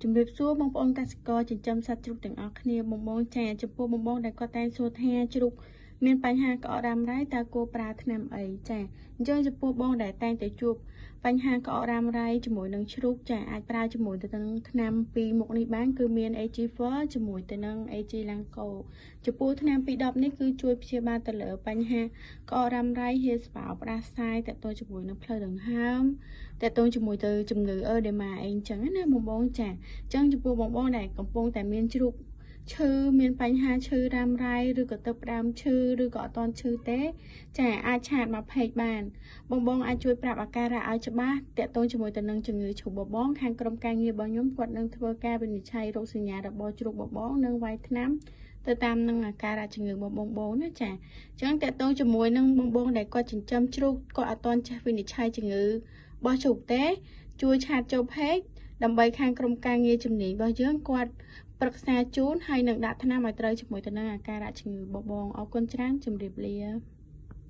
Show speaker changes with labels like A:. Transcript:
A: ជំរាបសួរបងប្អូនកសិករចិញ្ចឹមសត្វជ្រូកទាំងអស់គ្នាបងបងចាចំពោះបងបងដែលគាត់តែងសួរថាជ្រូកមានបញ្ហាក្អករ៉ាំរ៉ៃតើគួរប្រើថ្នាំអីចាអញ្ចឹងចំពោះបងដែលតែងតែជួបបញ្ហាក្អករ៉ាំរ៉ៃជាមួយនឹងជ្រូកចាអាចប្រើជាមួយទៅនឹងថ្នាំពីរមុខនេះបានគឺមាន AG4 ជាមួយទៅនឹង AG Lanco ចំពោះថ្នាំ210នេះគឺជួយព្យាបាលទៅលើបញ្ហាក្អករ៉ាំរ៉ៃហៀស្បោផ្ដាសាយតទៅជាមួយនឹងផ្លូវដង្ហើមតទៅជាមួយទៅជំងឺអឺដេម៉ាអីអញ្ចឹងណាបងបងចាអញ្ចឹងចំពោះបងបងដែលកំពុងតែមានជ្រូកឈឺមានបញ្ហាឈឺរ៉ាំរ៉ៃឬក៏ទៅផ្ដើមឈឺឬក៏អត់តន់ឈឺទេចាអាចឆាតមកផេកបានបងបងអាចជួយប្រាប់អាការៈឲ្យច្បាស់តាក់ទងជាមួយទៅនឹងជំងឺជ្រូកបបងខាងក្រុមការងាររបស់ខ្ញុំគាត់នឹងធ្វើការវិនិច្ឆ័យរោគសញ្ញារបស់ជ្រូកបបងនិងវាយថ្នាំទៅតាមនឹងអាការៈជំងឺរបស់បងបងណាចាអញ្ចឹងតាក់ទងជាមួយនឹងបងបងដែលគាត់ចិញ្ចឹមជ្រូកគាត់អត់តន់ចេះវិនិច្ឆ័យជំងឺរបស់ជ្រូកទេជួយឆាតចូលផេកដើម្បីខាងក្រុមការងារជំនាញរបស់យើងគាត់ប្រឹក្សាជូនហើយនឹងដាក់ថ្នាំឲ្យត្រូវជាមួយទៅនឹងអាការៈជំងឺបបងអរគុណច្រើនជម្រាបលា។